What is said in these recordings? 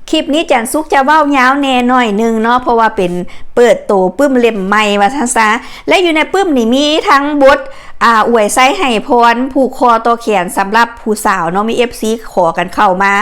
ຄລິບນີ້ຈັນສຸກຈະເວົ້າຍາວແດ່ໜ້ອຍໜຶ່ງເນາະ ເພາະວ່າເປັນເປີດໂຕປຶ້ມເຫຼັ້ມໃໝ່ວ່າຊັ້ນຊະ. ແລະຢູ່ໃນປຶ້ມນີ້ມີທັງບົດ ອາ ອວຍໄຊໃຫ້ພອນຜູກຄໍຕໍ່ແຂນສຳລັບຜູ້ສາວເນາະ, ມີເອັຟຊີຂໍກັນເຂົ້າມາ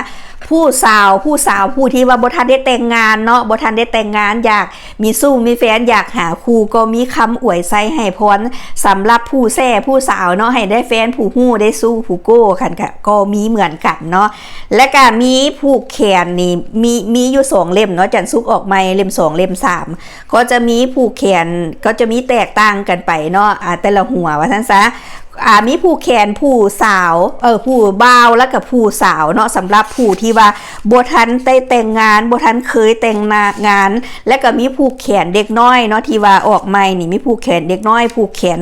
ຜູ້ສາວ ຜູ້ສາວ ຜູ້ທີ່ວ່າບໍ່ທັນໄດ້ແຕ່ງງານເນາະ, ບໍ່ທັນໄດ້ແຕ່ງງານ ຢາກມີຊູ້ມີແຟນ ຢາກຫາຄູ່ ກໍມີຄຳອວຍໄຊໃຫ້ພອນສຳລັບຜູ້ແຊຜູ້ສາວເນາະ, ໃຫ້ໄດ້ແຟນຜູ້ຮູ້ ໄດ້ຊູ້ຜູ້ໂກ້ກັນ ກະ ກໍມີເໝືອນກັນເນາະ. ແລະກະມີຜູກແຂນນີ້ ມີ ມີຢູ່ສອງເຫຼັ້ມເນາະ, ຈັນສຸກອອກໃໝ່ເຫຼັ້ມສອງ ເຫຼັ້ມສາມ ກໍຈະມີຜູກແຂນ ກໍຈະມີແຕກຕ່າງກັນໄປເນາະ ອາ ແຕ່ລະຫົວວ່າຊັ້ນຊະ. ອາ ມີຜູກແຂນຜູ້ສາວ ເອີ ຜູ້ບ່າວ ແລ້ວກະຜູ້ສາວເນາະ, ສຳລັບຜູ້ທີ່ວ່າບໍ່ທັນໄດ້ແຕ່ງງານ ບໍ່ທັນເຄີຍແຕ່ງງານ. ແລ້ວກະມີຜູກແຂນເດັກນ້ອຍເນາະ ທີ່ວ່າອອກໃໝ່ນີ້ ມີຜູກແຂນເດັກນ້ອຍ ຜູກແຂນ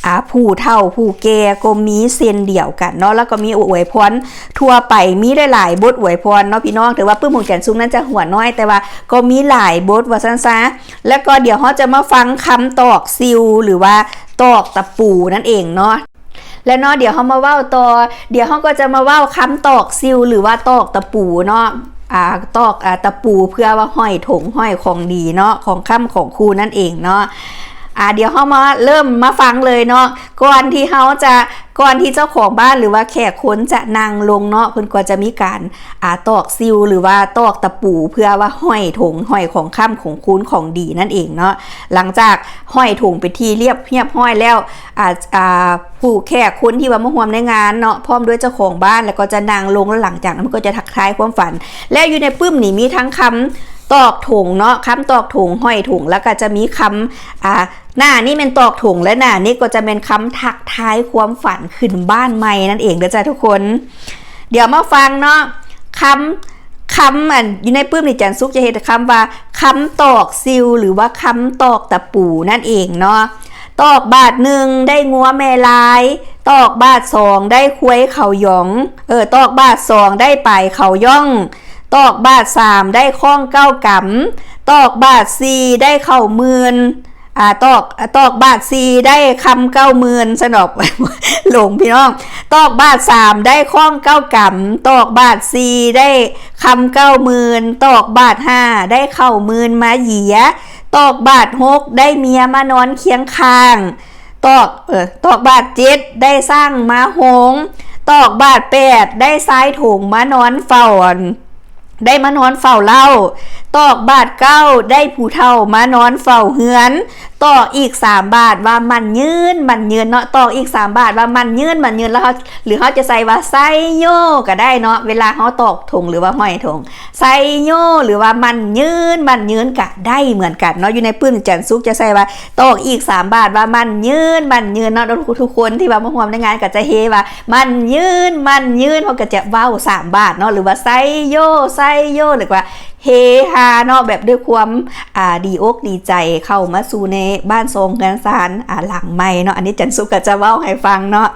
ອາ ຜູ້ເຖົ້າຜູ້ແກ່ກໍມີເຊັ່ນດຽວກັນເນາະ. ແລ້ວກໍມີອວຍພອນທົ່ວໄປ ມີຫຼາຍໆບົດອວຍພອນເນາະພີ່ນ້ອງ. ຖືວ່າປຶ້ມຂອງຈັນສຸກນັ້ນຈະຫົວນ້ອຍ ແຕ່ວ່າກໍມີຫຼາຍບົດວ່າຊັ້ນຊະ. ແລ້ວກໍດຽວເຮົາຈະມາຟັງຄຳຕອກຊິວ ຫຼືວ່າຕອກຕະປູນັ້ນເອງເນາະ. ແລ້ວເນາະ ດຽວເຮົາມາເວົ້າຕໍ່ ດຽວເຮົາກໍຈະມາເວົ້າຄຳຕອກຊິວ ຫຼືວ່າຕອກຕະປູເນາະ ອາ ຕອກ ອາ ຕະປູເພື່ອວ່າຫ້ອຍຖົງ ຫ້ອຍຂອງດີເນາະ ຂອງຄ້ຳຂອງຄູນັ້ນເອງເນາະ. ອາ ດຽວເຮົາມາເລີ່ມມາຟັງເລີຍເນາະ. ກ່ອນທີ່ເຮົາຈະ ກ່ອນທີ່ເຈົ້າຂອງບ້ານ ຫຼືວ່າແຂກຄົນຈະນັ່ງລົງເນາະ ເພິ່ນກໍຈະມີການ ອາ ຕອກຊິວ ຫຼືວ່າຕອກຕະປູ ເພື່ອວ່າຫ້ອຍຖົງ ຫ້ອຍຂອງຄ້ຳຂອງຄູນຂອງດີນັ້ນເອງເນາະ. ຫຼັງຈາກຫ້ອຍຖົງເປັນທີ່ລຽບ ຮຽບຮ້ອຍແລ້ວ ອາ ອາ ຜູ້ແຂກຄົນທີ່ວ່າມາຮ່ວມໃນງານເນາະ ພ້ອມດ້ວຍເຈົ້າຂອງບ້ານ ແລ້ວກໍຈະນັ່ງລົງ ແລ້ວຫຼັງຈາກນັ້ນເພິ່ນກໍຈະທັກທາຍຄວາມຝັນ. ແລະຢູ່ໃນປຶ້ມນີ້ມີທັງຄຳຕອກຖົງເນາະ ຄຳຕອກຖົງ ຫ້ອຍຖົງ ແລ້ວກໍຈະມີຄຳ ອາ ໜ້ານີ້ແມ່ນຕອກຖົງ ແລະໜ້ານີ້ກໍຈະແມ່ນຄຳທັກທາຍຄວາມຝັນຂຶ້ນບ້ານໃໝ່ນັ້ນເອງເດີຈ້າທຸກຄົນ. ດຽວມາຟັງເນາະ ຄຳ ຄຳ ອັນ ຢູ່ໃນປຶ້ມນີ້ ຈັນສຸກຈະເຮັດຄຳວ່າ ຄຳຕອກຊິວ ຫຼືວ່າຄຳຕອກຕະປູນັ້ນເອງເນາະ. ຕອກບາດໜຶ່ງໄດ້ງົວແມ່ລາຍ, ຕອກບາດສອງໄດ້ຄວາຍເຂົາຢອງ, ເອີ ຕອກບາດສອງໄດ້ປາຍເຂົາຢ່ອງ, ຕອກບາດສາມໄດ້ຄ້ອງເກົ້າກຳ, ຕອກບາດສີ່ໄດ້ເຂົ້າໝື່ນ, ອາ ຕອກ ຕອກບາດສີ່ໄດ້ຄຳເກົ້າໝື່ນ ຊັ້ນດອກ ຫຼົງພີ່ນ້ອງ. ຕອກບາດສາມໄດ້ຄ້ອງເກົ້າກຳ, ຕອກບາດສີ່ໄດ້ຄຳເກົ້າໝື່ນ, ຕອກບາດຫ້າໄດ້ເຂົ້າໝື່ນມາເຢຍ, ຕອກບາດຫົກໄດ້ເມຍມານອນຄຽງຂ້າງ, ຕອກ ເອີ ຕອກບາດເຈັດໄດ້ຊ້າງມາໂຮງ, ຕອກບາດແປດໄດ້ຊາຍຖົງມານອນເຝົ້າ ໄດ້ມານອນເຝົ້າເລົ້າ, ຕອກບາດເກົ້າໄດ້ຜູ້ເຖົ້າມານອນເຝົ້າເຮືອນ, ຕອກອີກສາມບາດວ່າໝັ້ນຍືນ ໝັ້ນຍືນເນາະ, ຕອກອີກສາມບາດວ່າໝັ້ນຍືນ ໝັ້ນຍືນ. ແລ້ວເຮົາ ຫຼືເຮົາຈະໃສ່ວ່າໄຊໂຍກໍໄດ້ເນາະ ເວລາເຮົາຕອກຖົງ ຫຼືວ່າຫ້ອຍຖົງ ໄຊໂຍ ຫຼືວ່າໝັ້ນຍືນ ໝັ້ນຍືນກະໄດ້ເໝືອນກັນເນາະ. ຢູ່ໃນປຶ້ມຈັນສຸກຈະໃສ່ວ່າ ຕອກອີກສາມບາດວ່າໝັ້ນຍືນ ໝັ້ນຍືນເນາະ. ທຸກໆຄົນທີ່ວ່າມາຮ່ວມໃນງານກໍຈະເຮວ່າ ໝັ້ນຍືນ ໝັ້ນຍືນ ເຮົາກໍຈະເວົ້າສາມບາດເນາະ ຫຼືວ່າໄຊໂຍ ໄຊໂຍ ຫຼືວ່າເຮຮາເນາະ ແບບດ້ວຍຄວາມ ອາ ດີອົກດີໃຈ ເຂົ້າມາສູ່ໃນບ້ານຊ່ອງເຮືອນຊານ ອາ ຫຼັງໃໝ່ເນາະ. ອັນນີ້ຈັນສຸກກໍຈະເວົ້າໃຫ້ຟັງເນາະ.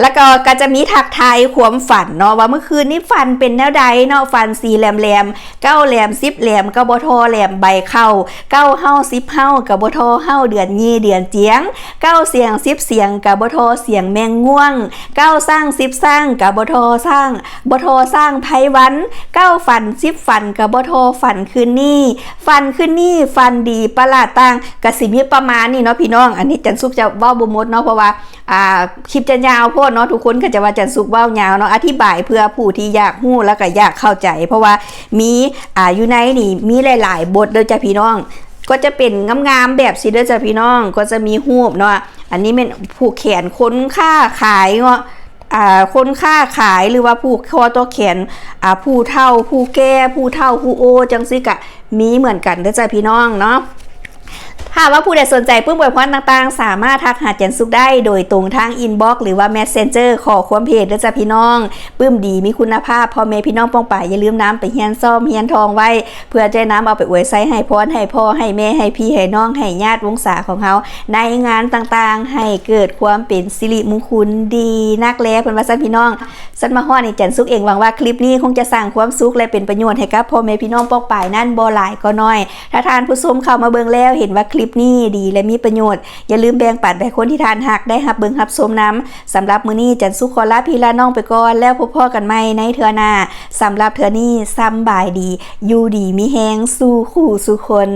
ແລ້ວກໍ ກໍຈະມີທັກທາຍຄວາມຝັນເນາະ ວ່າມື້ຄືນນີ້ຝັນເປັນແນວໃດເນາະ, ຝັນສີແຫຼມໆ ເກົ້າແຫຼມສິບແຫຼມກໍບໍ່ທໍ່ແຫຼມໃບເຂົ້າ, ເກົ້າເຫົ່າສິບເຫົ່າກໍບໍ່ທໍ່ເຫົ່າເດືອນຍີ່ເດືອນຈຽງ, ເກົ້າສຽງສິບສຽງກໍບໍ່ທໍ່ສຽງແມງງ່ວງ, ເກົ້າຊ້າງສິບຊ້າງກໍບໍ່ທໍ່ຊ້າງ ບໍ່ທໍ່ຊ້າງໄພວັນ, ເກົ້າຝັນສິບຝັນກໍບໍ່ທໍ່ຝັນຄືນນີ້, ຝັນຄືນນີ້ຝັນດີປະຫຼາດຕ່າງ. ກໍຊິມີປະມານນີ້ເນາະພີ່ນ້ອງ. ອັນນີ້ຈັນສຸກຈະເວົ້າບໍ່ໝົດເນາະ ເພາະວ່າ ອ່າ ຄລິບຈະຍາວໂພດເນາະ, ທຸກຄົນກໍຈະວ່າຈັນສຸກເວົ້າຍາວເນາະ. ອະທິບາຍເພື່ອຜູ້ທີ່ຢາກຮູ້ ແລ້ວກໍຢາກເຂົ້າໃຈ ເພາະວ່າມີ ອ່າ ຢູ່ໃນນີ້ມີຫຼາຍໆບົດເດີຈ້າພີ່ນ້ອງ. ກໍຈະເປັນງາມໆແບບຊີ້ເດີຈ້າພີ່ນ້ອງ, ກໍຈະມີຮູບເນາະ. ອັນນີ້ແມ່ນຜູກແຂນຄົນຄ້າຂາຍເນາະ, ອ່າ ຄົນຄ້າຂາຍ ຫຼືວ່າຜູກຄໍຕໍ່ແຂນ ອ່າ ຜູ້ເຖົ້າຜູ້ແກ່ ຜູ້ເຖົ້າຜູ້ໂອ ຈັ່ງຊີ້ກະມີເໝືອນກັນເດີຈ້າພີ່ນ້ອງເນາະ. ຖ້າວ່າຜູ້ໃດສົນໃຈປຶ້ມອວຍພອນຕ່າງໆ ສາມາດທັກຫາຈັນສຸກໄດ້ໂດຍຕົງທາງອິນບັອກ ຫຼືວ່າແມັດເຊັນເຈີ ຂໍ້ຄວາມເພຈເດີຈ້າພີ່ນ້ອງ. ປຶ້ມດີມີຄຸນນະພາບ ພໍ່ແມ່ພີ່ນ້ອງປ້ອງປາຍ ຢ່າລືມນຳໄປຮຽນຊ້ອມຮຽນທ່ອງໄວ້ ເພື່ອຈະນຳເອົາໄປອວຍໄຊໃຫ້ພອນ ໃຫ້ພໍ່ໃຫ້ແມ່ ໃຫ້ພີ່ໃຫ້ນ້ອງ ໃຫ້ຍາດວົງສາຂອງເຮົາ ໃນງານຕ່າງໆ ໃຫ້ເກີດຄວາມເປັນສິລິມຸງຄຸນດີນັກແລ ເພິ່ນວ່າຊັ້ນພີ່ນ້ອງ. ສັນມາຮອດນີ້ ຈັນສຸກເອງຫວັງວ່າຄລິບນີ້ຄົງຈະສ້າງຄວາມສຸກ ແລະ ເປັນປະໂຫຍດໃຫ້ກັບພໍ່ແມ່ພີ່ນ້ອງປ້ອງປາຍນັ້ນບໍ່ຫຼາຍກໍໜ້ອຍ. ຖ້າທ່ານຜູ້ຊົມເຂົ້າມາເບິ່ງແລ້ວເຫັນວ່າຄລິບ ນີ້ດີ ແລະ ມີປະໂຫຍດ. ຢ່າລືມແບ່ງປັນໄປໃຫ້ຄົນທີ່ທ່ານຮັກໄດ້ຮັບເບິ່ງຮັບຊົມນຳ. ສຳລັບມື້ນີ້ ຈັນສຸກຂໍລາພີ່ລານ້ອງໄປກ່ອນ ແລ້ວພົບພໍ້ກັນໃໝ່ໃນເທື່ອໜ້າ. ສຳລັບເທື່ອນີ້ ສຳບາຍດີ, ຢູ່ດີມີແຮງສູ່ຄູ່ສູ່ຄົນ.